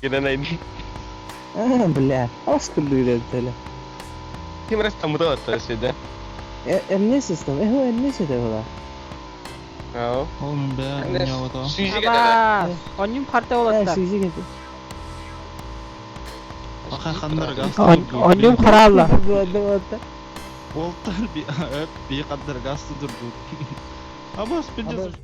Геннадий. Бля, оскурлуур эбитэлэ. Ким раз там муталатта сюда. Эмне систем, эхо эмне сете була. Ау. Ол мин бэйэ ньоҕото. Сүүзигэ Абаас, онньум харта уолаттар. Сүүзигэ. Аха ханнар газ. Онньум хараалла. Уолтар би би ханнар газ турдут. Абас пиздец.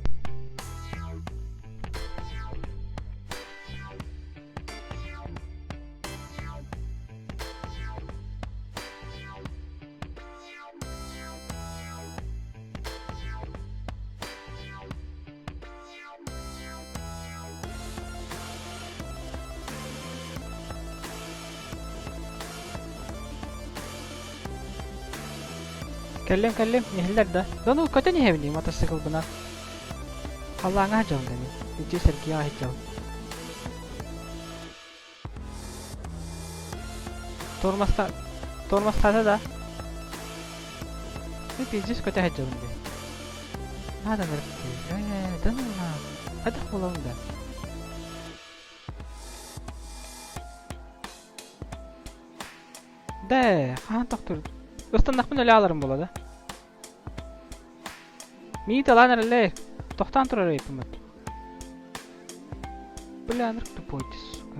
Кэллим, кэллим, иһиллэр да. Дону көтөн иһэбин мотоциклбына. Халлааҥҥа сылдьабын да мин. Ити Сергейҕэ сылдьабын. Тормозта... Тормозтаата да. Мен пиздец көтө сылдьабын дии. Надо нырыкты. Э, да ну на. Хайдах буолабын да. Да, хаһан тохтуур. Ыстаннахпын өлө аларым буола да. Мии талаан эрэллэр. Тохтоон турар эбиппин. Бля, нырк тупой ты, сука.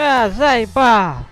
А, заебал!